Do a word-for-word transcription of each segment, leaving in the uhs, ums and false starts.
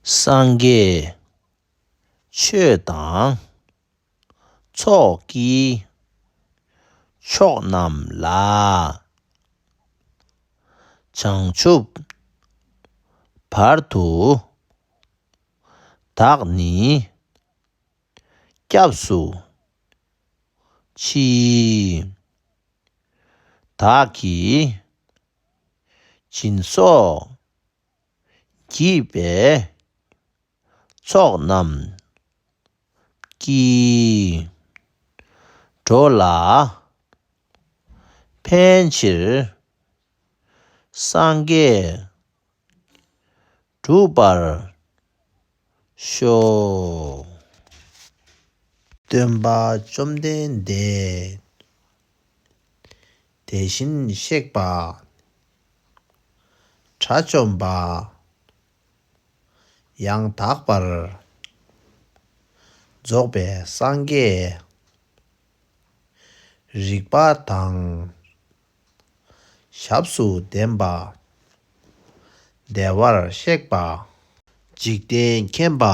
སངས་རྒྱས་ཆོས་དང་ཚོགས་ཀྱི་མཆོག་རྣམས་ལ། བྱང་ཆུབ་བར་དུ་བདག་ནི་སྐྱབས་སུ་མཆི། བདག་གིས་སྦྱིན་སོགས་བགྱིས་པའི་ཚོགས་རྣམས་ཀྱིས། འགྲོ་ལ་ཕན་ཕྱིར་སངས་རྒྱས་འགྲུབ་པར་ཤོག། སྟོན་པ་བཅོམ་ལྡན་འདས་དེ་བཞིན་གཤེགས་པ་དགྲ་བཅོམ་པ་ཡང་དག་པར་རྫོགས་པའི་སངས་རྒྱས་རིག་པ་དང་ཞབས་སུ་ལྡན་པ། བདེ་བར་གཤེགས་པ། འཇིག་རྟེན་མཁྱེན་པ།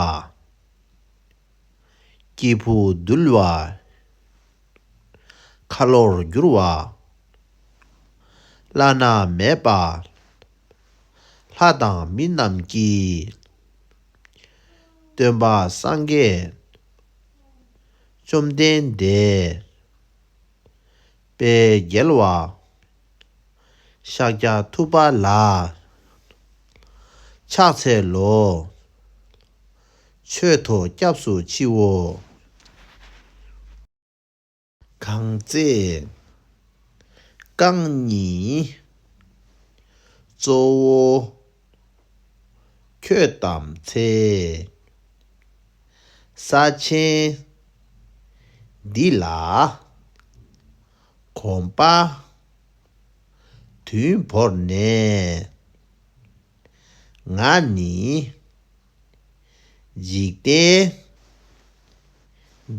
སྐྱེས་བུ་འདུལ་བ། ཁ་ལོར་བསྒྱུར་བ། བླ་ན་མེད་པ། ལྷ་དང་མི་རྣམས་ཀྱི་སྟོན་པ་སངས་རྒྱས་བཅོམ་ལྡན་འདས་དཔལ་རྒྱལ་བ་ཤཱཀྱ་ཐུབ་པ་ལ་ཕྱག་འཚལ་ལོ། མཆོད་དོ་སྐྱབས་སུ་མཆིའོ། གང་ཚེ་རྐང་གཉིས་གཙོ་བོ་ཁྱོད་བལྟམས་ཚེ། ས་ཆེན་འདི་ལ་གོམ་པ་བདུན་བོར་ནས། ང་ནི་འཇིག་རྟེན་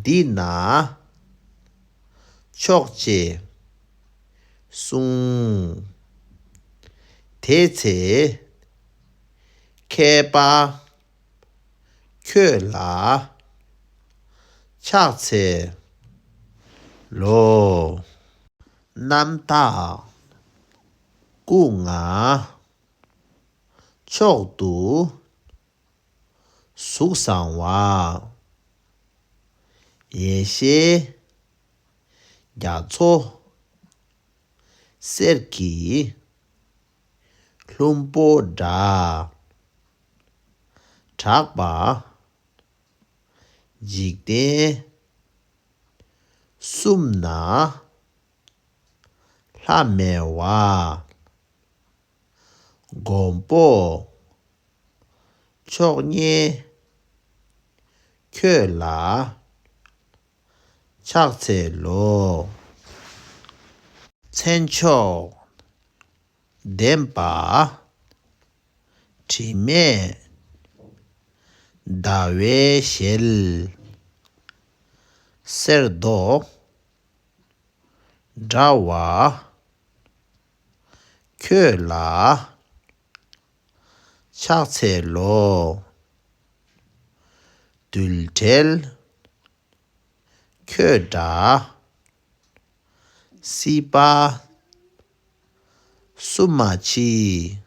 འདི་ན་ཆོག་ཅེས་གསུངས། དེ་ཚེ་མཁས་པ་ཁྱོད་ལ་ཕྱག་འཚལ་ལོ། རྣམ་དག་སྐུ་ལྔ་མཆོག་ཏུ་གཟུགས་བཟང་བ། ཡེ་ཤེས་རྒྱ་མཚོ་གསེར་གྱི་ལྷུན་པོ་འདྲ། གྲགས་པ་འཇིག་རྟེན་གསུམ་ན་ལྷམ་མེ་བ། མགོན་པོ་མཆོག་བརྙེས་ཁྱོད་ལ་ཕྱག་འཚལ་ལོ། མཚན་མཆོག་ལྡན་པ་དྲི་མེད་ཟླ་བའི་ཞལ། གསེར་མདོག་འདྲ་བ་ཁྱོད་ལ་ཕྱག་འཚལ་ལོ། རྡུལ་བྲལ་ཁྱོད་འདྲ་སྲིད་པ་གསུམ་མ་མཆིས།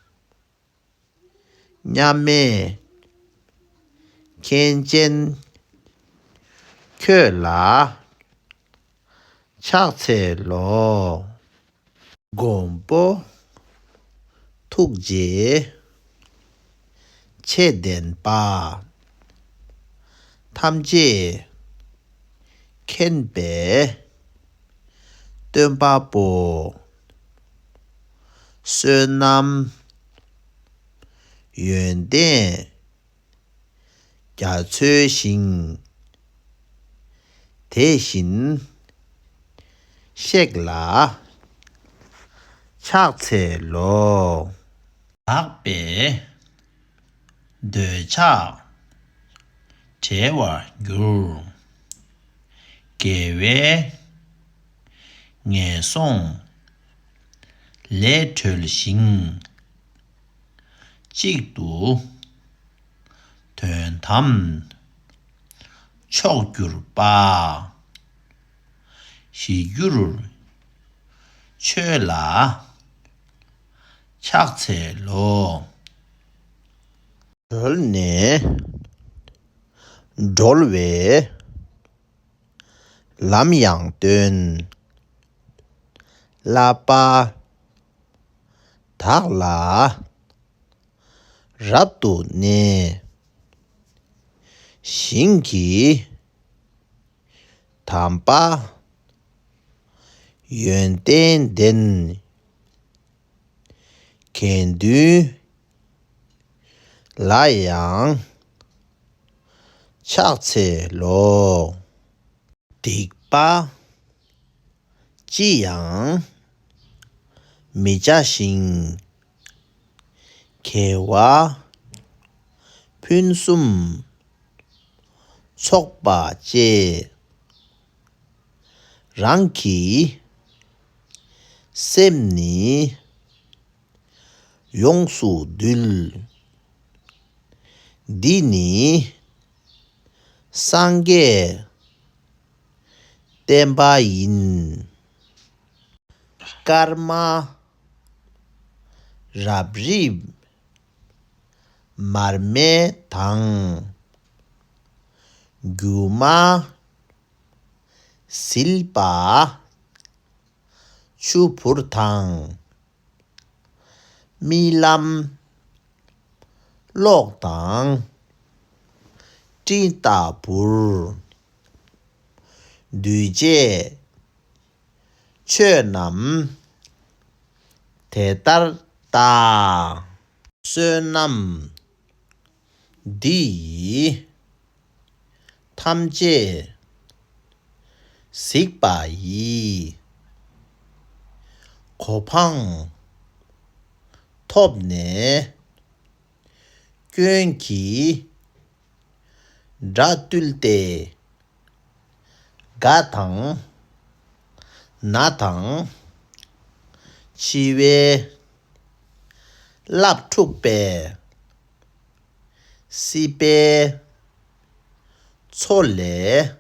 མཉམ་མེད་མཁན་ཆེན་ཁྱོད་ལ་ཕྱག་འཚལ་ལོ། མགོན་པོ་ཐུགས་རྗེ་ཆེ་ལྡན་པ། ཐམས་ཅད་མཁྱེན་པའི་སྟོན་པ་པོ། བསོད་ནམས་ཡོན་ཏན་རྒྱ་མཚོའི་ཞིང་། དེ་བཞིན་གཤེགས་ལ་ཕྱག་འཚལ་ལོ། དག་པའི་འདོད་ཆགས་བྲལ་བར་འགྱུར། དགེ་བའི་ངན་སོང་ལས་གྲོལ་ཞིང་། གཅིག་ཏུ་ དོན་དམ་མཆོག་གྱུར་པ། ཞི་འགྱུར་ཆོས་ལ་ཕྱག་འཚལ་ལོ། གྲོལ་ནས་སྒྲོལ་བའི་ལམ་ཡང་སྟོན། བསླབ་པ་དག་ལ་རབ་ཏུ་གནས། ཞིང་གི་དམ་པ་ཡོན་ཏན་ལྡན། དགེ་འདུན་ལ་ཡང་ཕྱག་འཚལ་ལོ། སྡིག་པ་ཅི་ཡང་མི་བྱ་ཞིང་། དགེ་བ་ཕུན་སུམ་ཚོགས་པ་བཅས། རང་གི་སེམས་ནི་ཡོངས་སུ་འདུལ། འདི་ནི་སངས་རྒྱས་བསྟན་པ་ཡིན། སྐར་མ་རབ་རིབ་མར་མེ་དང་། སྒྱུ་མ་ཟིལ་པ་ཆུ་བུར་དང་། རྨི་ལམ་གློག་དང་སྤྲིན་ལྟ་བུར། འདུས་བྱས་ཆོས་རྣམས་དེ་ལྟར་བལྟ། བསོད་ནམས་འདི་ཡིས་ཐམས་ཅད་གཟིགས་པ་ཡི། གོ་འཕང་ཐོབ་ནས་སྐྱོན་གྱི་དགྲ་བཏུལ་ཏེ། རྒ་དང་ན་དང་འཆི་བའི་རླབས་འཁྲུགས་པའི་སྲིད་པའི་མཚོ་ལས་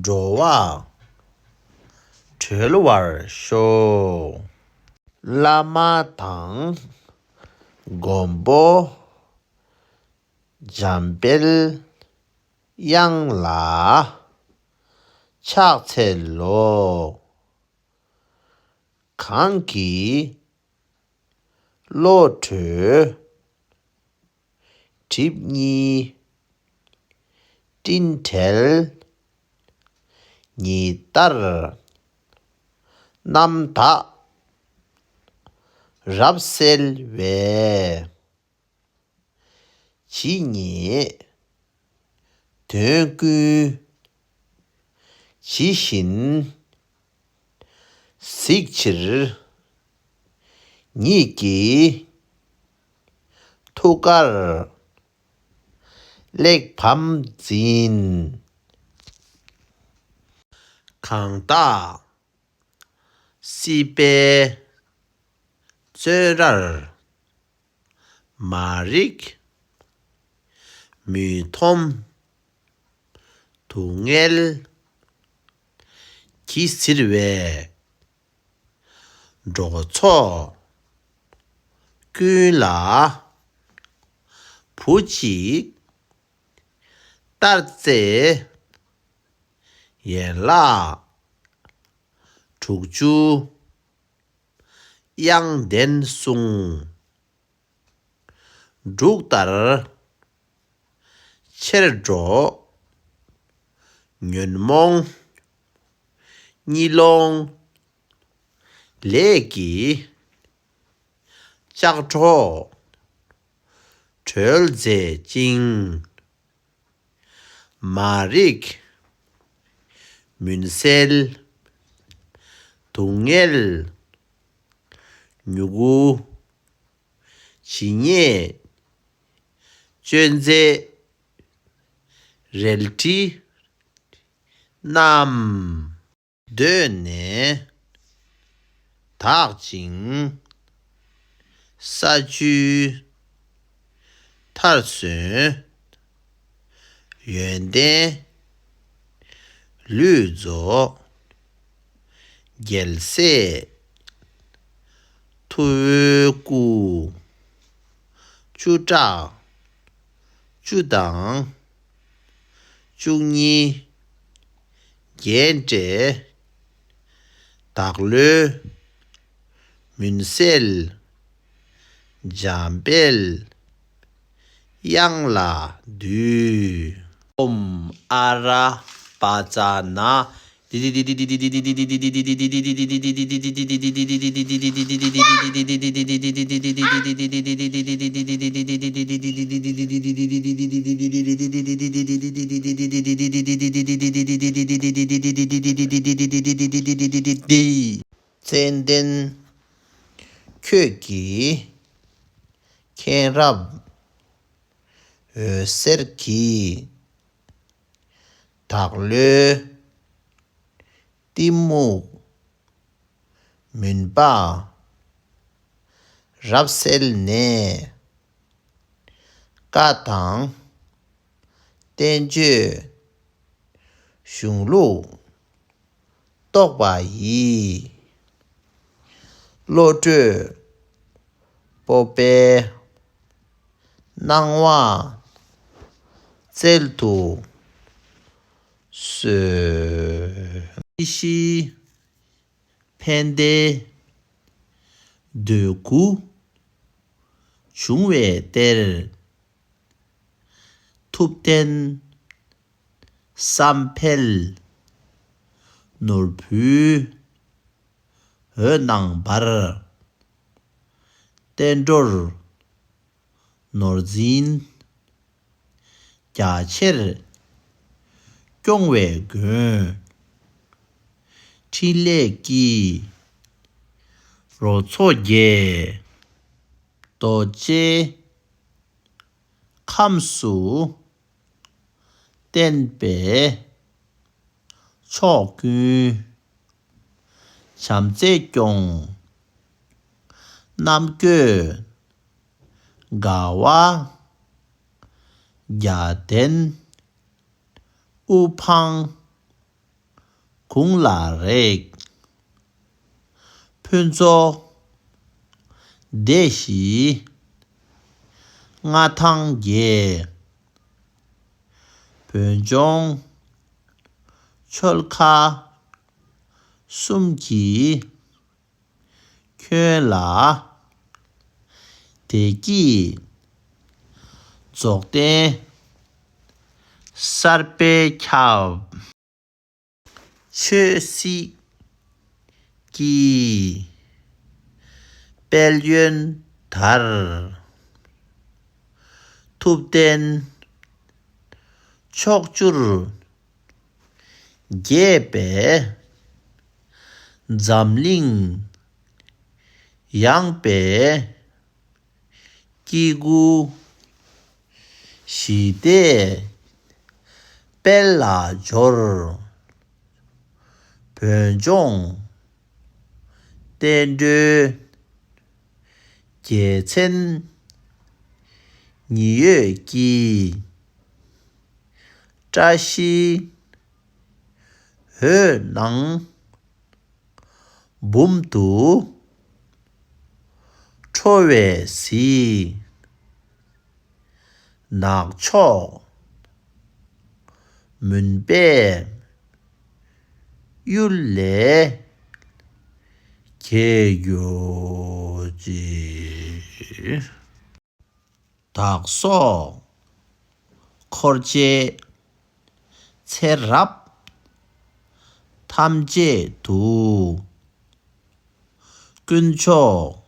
འགྲོ་བ་སྒྲོལ་བར་ཤོག། བླ་མ་དང་མགོན་པོ་འཇམ་དཔལ་དབྱངས་ལ་ཕྱག་འཚལ་ལོ། གང་གི་བློ་གྲོས་སྒྲིབ་གཉིས་སྤྲིན་བྲལ་ཉི་ལྟར་རྣམ་དག་རབ་གསལ་བས། ཇི་སྙེད་དོན་ཀུན་ཇི་བཞིན་གཟིགས་ཕྱིར། ཉིད་ཀྱི་ཐུགས་ཀར་གླེགས་བམ་འཛིན། གང་དག་སྲིད་པའི་བཙོན་རར་མ་རིག་མུན་འཐོམས་སྡུག་བསྔལ་གྱིས་གཟིར་བའི་འགྲོ་ཚོགས་ཀུན་ལ་བུ་གཅིག་ལྟར་བརྩེ། ཡན་ལག་དྲུག་ཅུ་དབྱངས་ལྡན་གསུང་། འབྲུག་ལྟར་ཆེར་སྒྲོགས་ཉོན་མོངས་གཉིད་སློང་ལས་ཀྱི་ལྕགས་སྒྲོག་གྲོལ་མཛད་ཅིང་། མ་རིག་མུན་སེལ་སྡུག་བསྔལ་མྱུ་གུ། ཇི་སྙེད་ཅོད་འཛེག་རལ་གྲི་རྣམས། གདོད་ནས་དག་ཅིང་ས་བཅུའི་ མཐར་སོན། ཡོན་ཏན་ལུས་རྫོགས། རྒྱལ་སྲས་ཐུ་བོའི་སྐུ། བཅུ་ཕྲག་བཅུ་དང་བཅུ་གཉིས། རྒྱན་སྤྲས། བདག་བློའི་མུན་སེལ། འཇམ་དཔལ་དབྱངས་ལ་འདུད། ཨོཾ་ཨ་ར་པ་ཙ་ན། ཙནྡན་ཁྱོད་ཀྱི་མཁྱེན་རབ་འོད་ཟེར་གྱིས། བདག་བློའི་གཏི་མུག་མུན་པ་རབ་བསལ་ནས། བཀའ་དང་བསྟན་བཅོས་གཞུང་ལུགས་རྟོགས་པ་ཡི། བློ་གྲོས་སྤོབས་པའི་སྣང་བ་སྩལ་དུ་གསོལ། སྲིད་ཞིའི་ཕན་བདེའི་འདོད་དགུ་འབྱུང་བའི་གཏེར། ཐུབ་བསྟན་བསམ་འཕེལ་ནོར་བུའི་འོད་སྣང་འབར། བསྟན་འགྲོར་ནོར་འཛིན་རྒྱ་ཆེར་སྐྱོང་བའི་མགོན། ཕྲིན་ལས་ཀྱི་རོ་མཚོ་རྒྱས། རྡོ་རྗེ་ཁམས་སུ་བརྟན་པའི་ཕྱོགས་ཀུན། བྱམས་བརྩེས་སྐྱོང་རྣམ་བཀོད་དགའ་བ་བརྒྱ་ལྡན་དབུ་འཕང་དགུང་ལ་རེག། ཕུན་ཚོགས་སྡེ་བཞིའི་མངའ་ཐང་རྒྱས། བོད་ལྗོངས་ཆོལ་ཁ་གསུམ་གྱི་ཁྱོན་ལ་བདེ་སྐྱིད་རྫོགས་ལྡན་གསར་པས་ཁྱབ། ཆོས་སྲིད་ཀྱི་དཔལ་ཡོན་དར། ཐུབ་བསྟན་ཕྱོགས་བཅུར་རྒྱས་པའི་འཛམ་གླིང་ཡངས་པའི་སྐྱེ་དགུ་ཞི་བདེའི་དཔལ་ལ་འབྱོར། བོད་ལྗོངས་བསྟན་འགྲོའི་རྒྱལ་མཚན་ཉི་འོད་ཀྱི་བཀྲ་ཤིས་འོད་སྣང་འབུམ་དུ་འཕྲོ་བའི་གཟི། ནག་ཕྱོགས་མུན་པའི་གཡུལ་ལས་རྒྱལ་གྱུར་ཅིག། བདག་སོགས་འཁོར་བཅས་ཚེ་རབས་ཐམས་ཅད་དུ། དཀོན་མཆོག་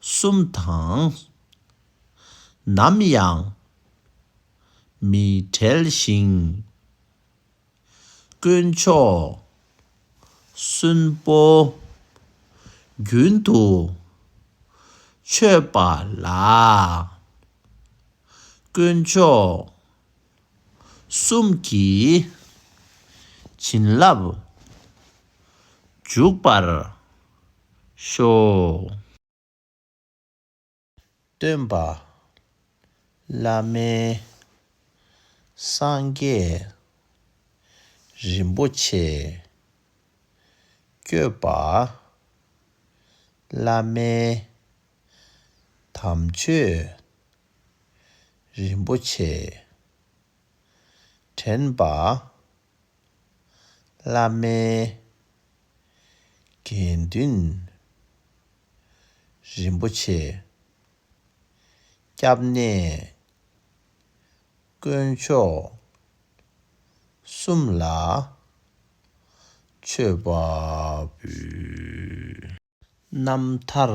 གསུམ་དང་ནམ་ཡང་མི་བྲལ་ཞིང་། དཀོན་མཆོག་གསུམ་པོ་རྒྱུན་དུ་མཆོད་པ་ལ། དཀོན་མཆོག་གསུམ་གྱི་བྱིན་རླབས་འཇུག་པར་ཤོག། སྟོན་པ་ བླ་མའི་སངས་རྒྱས་རིན་པོ་ཆེ་བསྐྱོད་པ། བླ་མའི་དམ་ཆོས་རིན་པོ་ཆེ་དྲན་པ། བླ་མའི་དགེ་འདུན་རིན་པོ་ཆེ་སྐྱབས་གནས་དཀོན་མཆོག་གསུམ་ལ་མཆོད་པ་འབུལ། རྣམ་ཐར་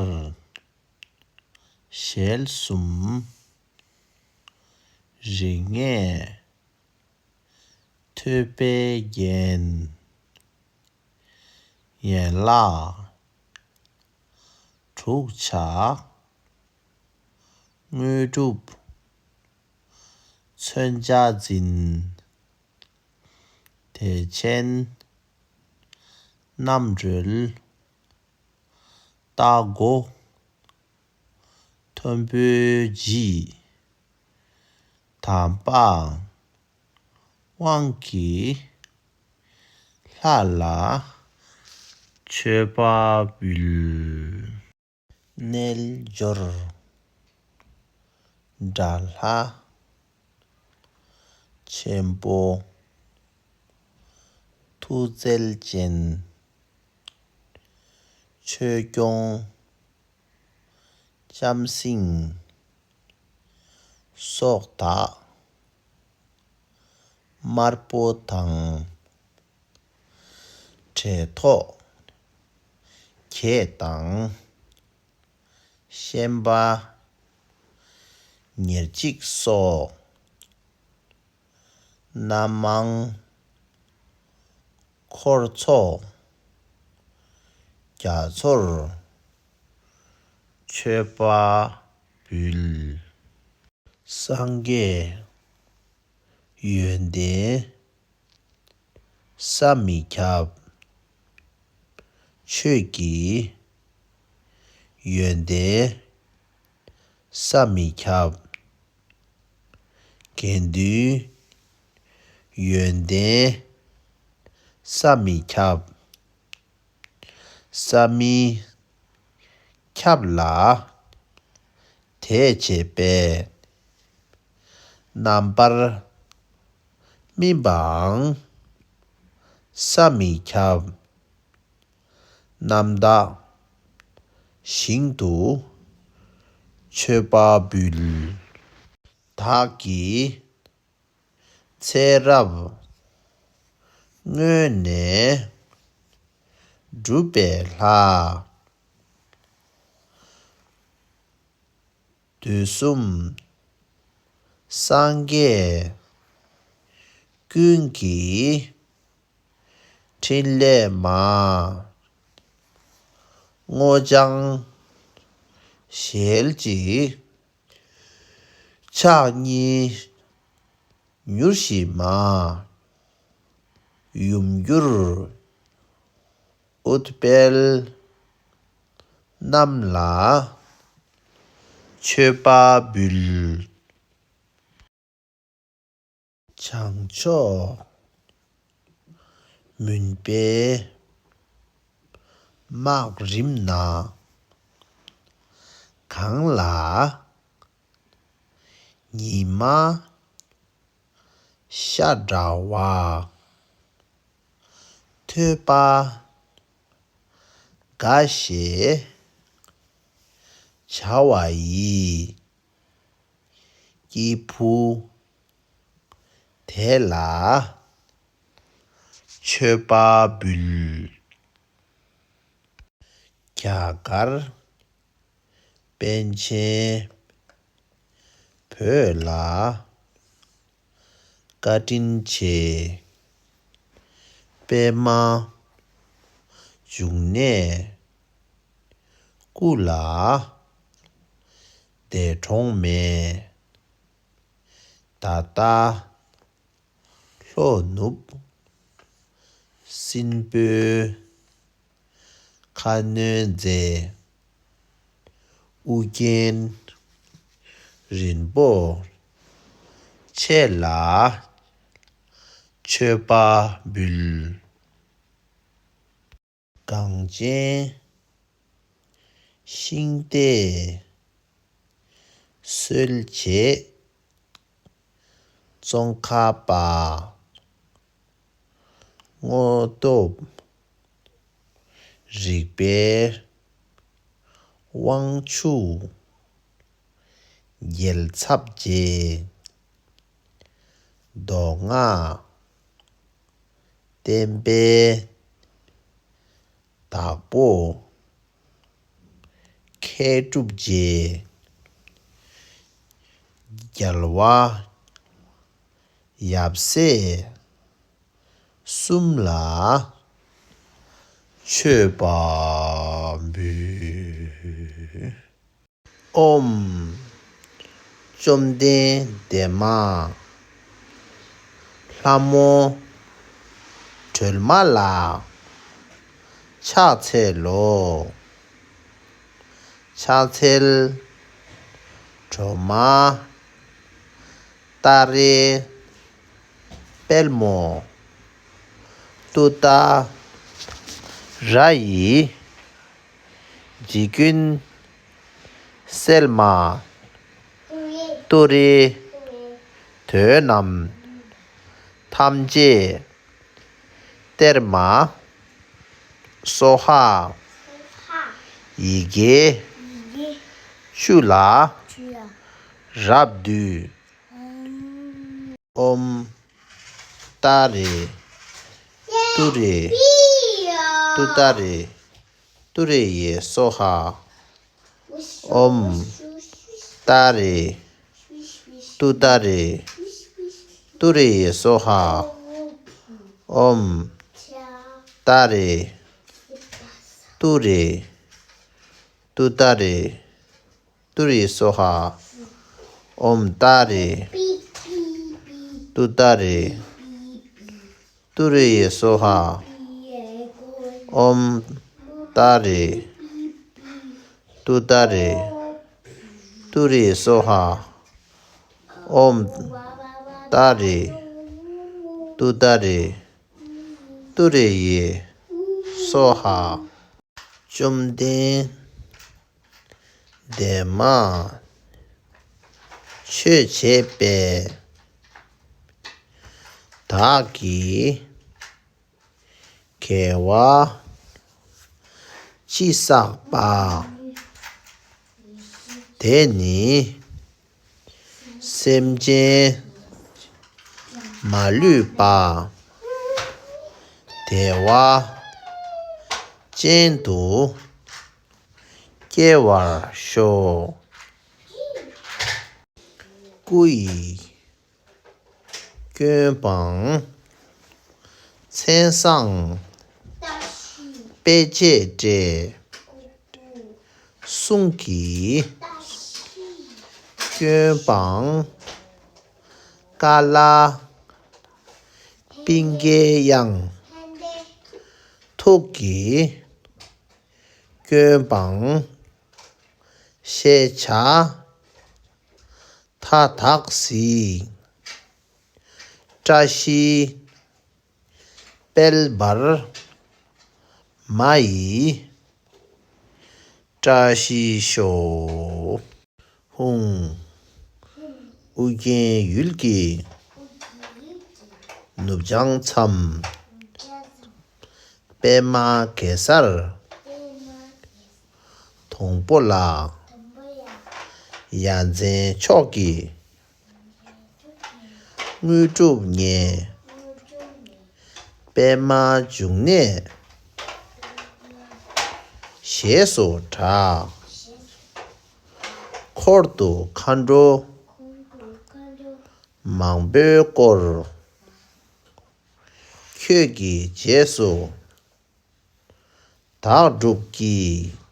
ཞལ་གསུམ། རིགས་ལྔའི་ཐོད་པའི་རྒྱན། ཡན་ལག་དྲུག་ཆ་དངོས་གྲུབ་མཚོན་ཆ་འཛིན། དད་ཅན་རྣམ་གྲོལ་རྟ་མགོ་མཐོན་པོའི་ལྗིད། དམ་པ་དབང་གི་ལྷ་ལ་མཆོད་པ་འབུལ། རྣལ་འབྱོར་དགྲ་ལྷ་ཆེན་པོ་ཐུགས་རྩལ་ཅན། ཆོས་སྐྱོང་ལྕམ་སྲིང་སོགས་དག་དམར་པོ་དང་། བྲེ་ཐོག་བརྒྱད་དང་། ཤན་པ་ཉེར་གཅིག་སོགས། རྣམ་མང་འཁོར་ཚོགས་རྒྱ་མཚོར་མཆོད་པ་འབུལ། སངས་རྒྱས་ཡོན་ཏན་བསམ་མི་ཁྱབ། ཆོས་ཀྱི་ཡོན་ཏན་བསམ་མི་ཁྱབ། དགེ་འདུན་ཡོན་ཏན་བསམ་མི་ཁྱབ། བསམ་མི་ཁྱབ་ལ་དད་བྱེད་པས། རྣམ་པར་སྨིན་པའང་བསམ་མི་ཁྱབ། རྣམ་དག་ཞིང་དུ་མཆོད་པ་འབུལ། བདག་གིས་ཚེ་རབས་སྔོན་ནས་བསྒྲུབས་པའི་ལྷ། དུས་གསུམ་སངས་རྒྱས་ཀུན་གྱི་ཕྲིན་ལས་མ། སྔོ་ལྗང་ཞལ་གཅིག་ཕྱག་གཉིས་མྱུར་ཞི་མ། ཡུམ་གྱུར་ཨུཏྤལ་རྣམས་ལ་མཆོད་པ་འབུལ། བྱང་ཕྱོགས་མུན་པའི་སྨག་རིམ་ན། གངས་ལ་ཉི་མ་ཤར་འདྲ་བ། ཐོས་པ་དགའ་ཞེས་བྱ་བ་ཡི། སྐྱེས་བུ་དེ་ལ་མཆོད་པ་འབུལ། རྒྱ་གར་པཎ་ཆེན་བོད་ལ་བཀའ་དྲིན་ཆེ། པདྨ་འབྱུང་གནས་སྐུ་ལ་འདས་གྲོངས་མེད། ད་ལྟ་ལྷོ་ནུབ་སྲིན་པོའི་ཁ་གནོན་མཛད། ཨུ་རྒྱན་རིན་པོ་ ཆེ་ལ་མཆོད་པ་འབུལ། གངས་ཅན་ཤིང་རྟའི་སྲོལ་འབྱེད་ཙོང་ཁ་པ། སྔོ་སྟོབས་རིག་པའི་དབང་ཕྱུག་རྒྱལ་ཚབ་རྗེ། མདོ་སྔགས་བསྟན་པའི་བདག་པོ་མཁས་གྲུབ་རྗེ། རྒྱལ་བ་ཡབ་སྲས་གསུམ་ལ་མཆོད་པ་འབུལ། ཨོཾ། བཅོམ་ལྡན་འདས་མ་ལྷ་མོ་སྒྲོལ་མ་ལ་ཕྱག་འཚལ་ལོ། ཕྱག་འཚལ་སྒྲོལ་མ་ཏཱ་རེ་དཔལ་མོ་ཏུཏྟཱ་ར་ཡི་རྗེ་ཀུན་སེལ་མ་ཏུ་རེ་འདོད་རྣམས་ཐམས་ཅད་གཏེར་མ་སྭཱ་ཧཱ་ཡི་གེ་བཅུ་ལ་རབ་བསྡུས། ཨོཾ་ཏཱ་རེ་ཏུ་རེ་ཏུཏྟཱ་རེ་ཏུ་རེ་ཡེ་སྭཱ་ཧཱ། ཨོཾ་ཏཱ་རེ་ཏུཏྟཱ་རེ་ཏུ་རེ་ཡེ་སྭཱ་ཧཱ། ཨོཾ་ཏཱ་རེ་ཏུ་རེ་ཏུཏྟཱ་རེ་ཏུ་རེ་ཡེ་སྭཱ་ཧཱ། ཨོཾ་ཏཱ་རེ་ཏུཏྟཱ་རེ་ཏུ་རེ་ཡེ་སྭཱ་ཧཱ། ཨོཾ་ཏཱ་རེ་ཏུཏྟཱ་རེ་ཏུ་རེ་ཡེ་སྭཱ་ཧཱ། ཨོཾ་ཏཱ་རེ་ཏུཏྟཱ་རེ་ཏུ་རེ་ཡེ་སྭཱ་ཧཱ། བཅོམ་ལྡན་འདས་མ་མཆོད་བྱས་པས། བདག་གིས་དགེ་བ་ཅི་བསགས་པ། དེ་ནི་སེམས་ཅན་མ་ལུས་པ། བདེ་བ་ཅན་དུ་སྐྱེ་བར་ཤོག། སྐུ་ཡི་སྐྱོན་སྤངས་མཚན་བཟང་དཔེ་བྱད་སྤྲས། གསུང་གི་སྐྱོན་སྤངས་ཀ་ལ་པིང་ཀའི་དབྱངས། ཐུགས་ཀྱི་སྐྱོན་སྤངས་ཤེས་བྱ་མཐའ་དག་གཟིགས། བཀྲ་ཤིས་དཔལ་འབར་མ་ཡི་བཀྲ་ཤིས་ཤོག། ཧཱུྃ། ཨོ་རྒྱན་ཡུལ་གྱི་ནུབ་བྱང་མཚམས། པདྨ་གེ་སར་དང་པོ་ལ། ཡ་མཚན་མཆོག་གི་དངོས་གྲུབ་བརྙེས། པདྨ་འབྱུང་གནས་ཞེས་སུ་གྲགས། འཁོར་དུ་མཁའ་འགྲོ་མང་པོས་བསྐོར། ཁྱོད་ཀྱི་རྗེས་སུ་བདག་སྒྲུབ་ཀྱིས།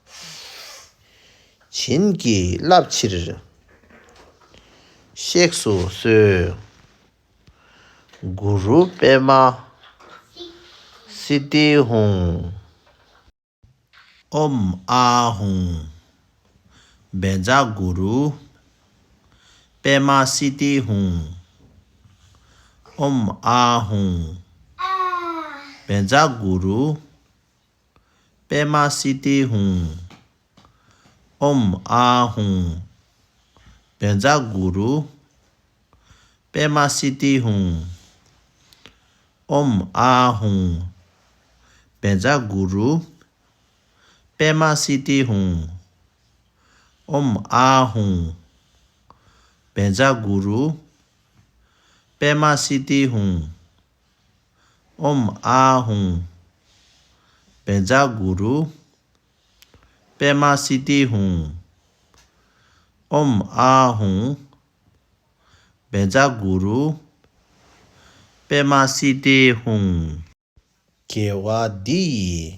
བྱིན་གྱིས་བརླབ་ཕྱིར་གཤེགས་སུ་གསོལ། གུ་རུ་པདྨ་སིདྡྷི་ཧཱུྃ། ཨོཾ་ཨཱཿཧཱུྃ། བཛྲ་གུ་རུ་པདྨ་སིདྡྷི་ཧཱུྃ། ཨོཾ་ཨཱཿཧཱུྃ། བཛྲ་གུ་རུ། པདྨ་སིདྡྷི་ཧཱུྃ། ཨོཾ་ཨཱཿཧཱུྃ། བཛྲ་གུ་རུ། པདྨ་སིདྡྷི་ཧཱུྃ། ཨོཾ་ཨཱཿཧཱུྃ། བཛྲ་གུ་རུ། པདྨ་སིདྡྷི་ཧཱུྃ། ཨོཾ་ཨཱཿཧཱུྃ། བཛྲ་གུ་རུ། པདྨ་སིདྡྷི་ཧཱུྃ། ཨོཾ་ཨཱཿཧཱུྃ། བཛྲ་གུ་རུ། པདྨ་སིདྡྷི་ཧཱུྃ། ཨོཾ་ཨཱཿཧཱུྃ། བཛྲ་གུ་རུ། པདྨ་སིདྡྷི་ཧཱུྃ། དགེ་བ་འདི་ཡིས་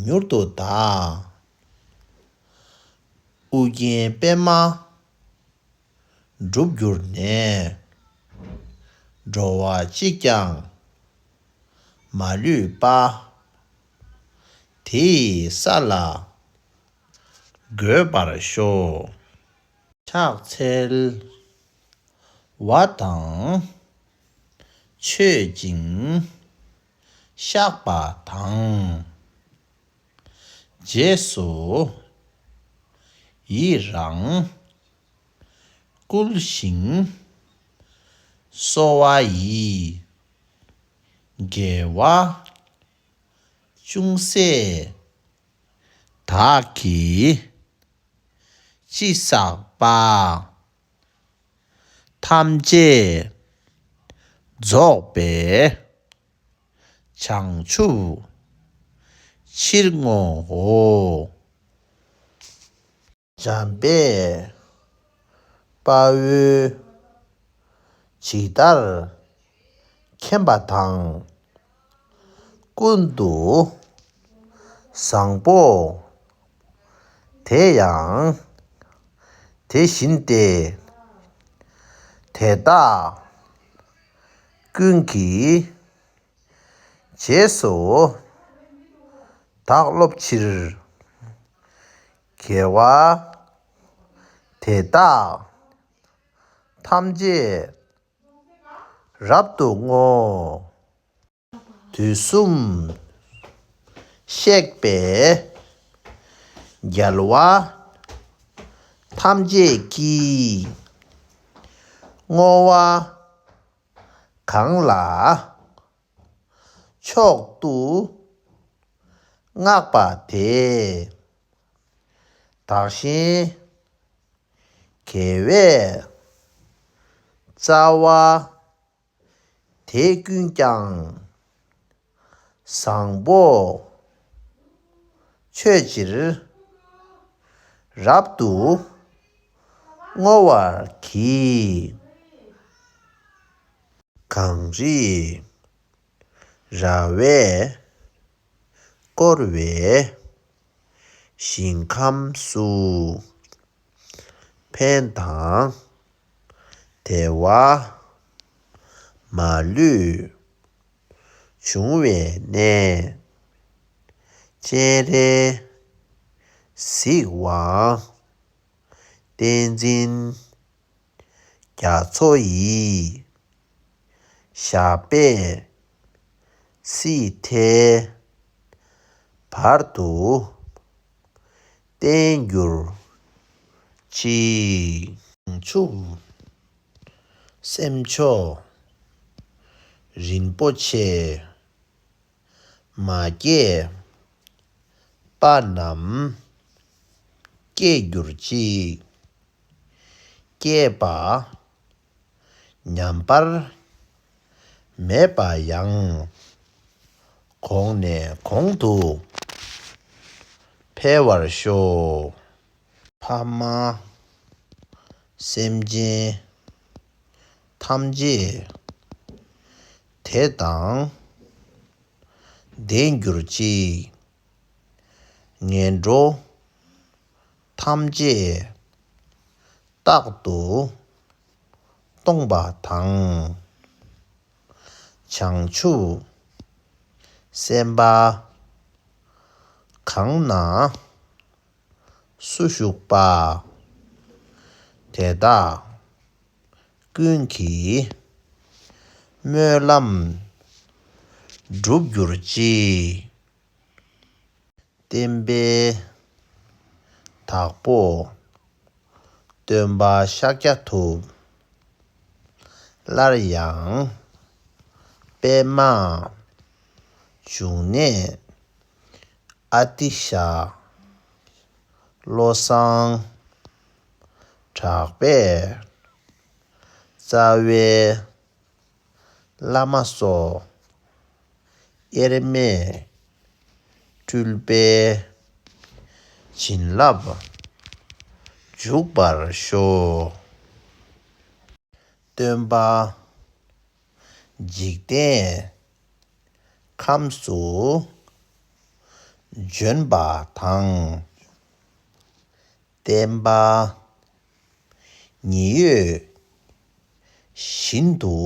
མྱུར་དུ་བདག། ཨོ་རྒྱན་པདྨ་འགྲུབ་གྱུར་ནས། འགྲོ་བ་གཅིག་ཀྱང་མ་ལུས་པ། དེ་ཡི་ས་ལ་འགོད་པར་ཤོག། ཕྱག་འཚལ་བ་དང་མཆོད་ཅིང་བཤགས་པ་དང་། རྗེས་སུ་ཡི་རང་བསྐུལ་ཞིང་གསོལ་བ་ཡི་དགེ་བ་ཅུང་ཟད་བདག་གིས་ཅི་བསགས་པ་ཐམས་ཅད་རྫོགས་པའི་བྱང་ཆུབ་ཕྱིར་བསྔོའོ། འཇམ་དཔལ་དཔའ་བོས་ཇི་ལྟར་མཁྱེན་པ་དང་། ཀུན་ཏུ་བཟང་པོ་དེ་ཡང་དེ་བཞིན་ཏེ། དེ་དག་ཀུན་གྱི་རྗེས་སུ་བདག་སློབ་ཕྱིར། དགེ་བ་དེ་དག་ཐམས་ཅད་རབ་ཏུ་བསྔོ། དུས་གསུམ་གཤེགས་པའི་རྒྱལ་བ་ཐམས་ཅད་ཀྱིས་བསྔོ་བ་གང་ལ་མཆོག་ཏུ་བསྔགས་པ་དེས། བདག་གཞན་དགེ་བའི་རྩ་བ་དེ་ཀུན་ཀྱང་བཟང་པོ་མཆོད་ཕྱིར་རབ་ཏུ་བསྔོ་བར་བགྱི། གངས་རི་ར་བས་བསྐོར་བའི་ཞིང་ཁམས་སུ། ཕན་དང་བདེ་བ་མ་ལུས་འབྱུང་བའི་གནས། སྤྱན་རས་གཟིགས་དབང་བསྟན་འཛིན་རྒྱ་མཚོ་ཡི། ཞབས་པད་སྲིད་མཐའི་བར་དུ་བརྟན་གྱུར་ཅིག། བྱང་ཆུབ་སེམས་མཆོག་རིན་པོ་ཆེ། མ་སྐྱེས་པ་རྣམས་སྐྱེས་གྱུར་ཅིག། སྐྱེས་པ་ཉམས་པར་མེད་པ་ཡང་། གོང་ནས་གོང་དུ་འཕེལ་བར་ཤོག། ཕ་མ་སེམས་ཅན་ཐམས་ཅད་དེ་དང་ལྡན་གྱུར་ཅིག། ངན་འགྲོ་ཐམས་ཅད་རྟག་ཏུ་སྟོངས་པ་དང་། བྱང་ཆུབ་སེམས་དཔའ་གང་ན་སུ་བཞུགས་པ། དེ་དག་ཀུན་གྱི་ སྨོན་ལམ་འགྲུབ་གྱུར་ཅིག། བསྟན་པའི་བདག་པོ་སྟོན་པ་ཤཱཀྱ་ཐུབ། སླར་ཡང་པདྨ་འབྱུང་གནས་ཨ་ཏི་ཤ་བློ་བཟང་གྲགས་པས་རྩ་བའི་བླ་མ་སོགས་དབྱེར་མེད་སྤྲུལ་པའི་བྱིན་རླབས་འཇུག་པར་ཤོག། སྟོན་པ་འཇིག་རྟེན་ཁམས་སུ་བྱོན་པ་དང་། བསྟན་པ་ཉི་འོད་བཞིན་དུ་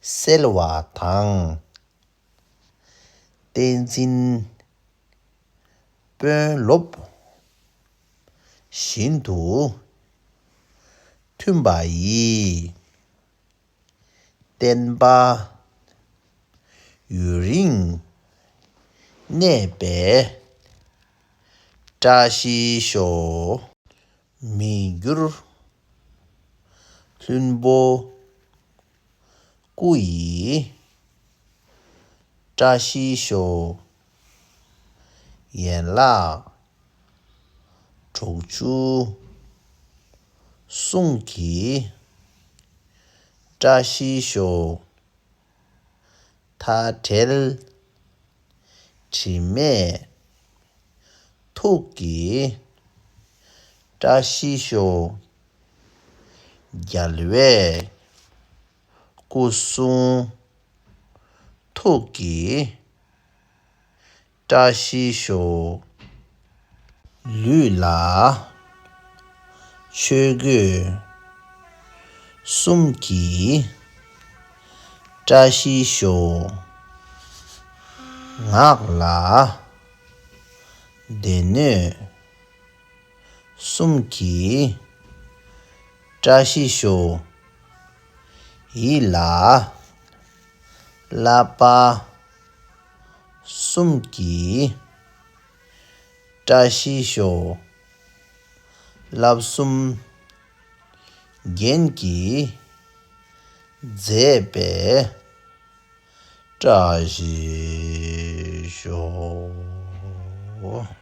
གསལ་བ་དང་། བསྟན་འཛིན་དཔོན་སློབ་བཞིན་དུ་མཐུན་པ་ཡིས། བསྟན་པ་ཡུན་རིང་གནས་པའི་བཀྲ་ཤིས་ཤོག། མི་འགྱུར་ལྷུན་པོ་སྐུ་ཡི་བཀྲ་ཤིས་ཤོག། ཡན་ལག་དྲུག་ཅུ་གསུང་གི་བཀྲ་ཤིས་ཤོག། མཐའ་བྲལ་དྲི་མེད་ཐུགས་ཀྱི་བཀྲ་ཤིས་ཤོག། རྒྱལ་བའི་སྐུ་གསུང་ཐུགས་ཀྱི་བཀྲ་ཤིས་ཤོག། ལུས་ལ་ཆོས་གོས་གསུམ་གྱི་བཀྲ་ཤིས་ཤོག། ངག་ལ་སྡེ་སྣོད་གསུམ་གྱི་བཀྲ་ཤིས་ཤོག། ཡིད་ལ་བསླབ་པ་གསུམ་གྱི་བཀྲ་ཤིས་ཤོག། བསླབ་གསུམ་རྒྱན་གྱིས་མཛེས་པའི་བཀྲ་ཤིས་ཤོག།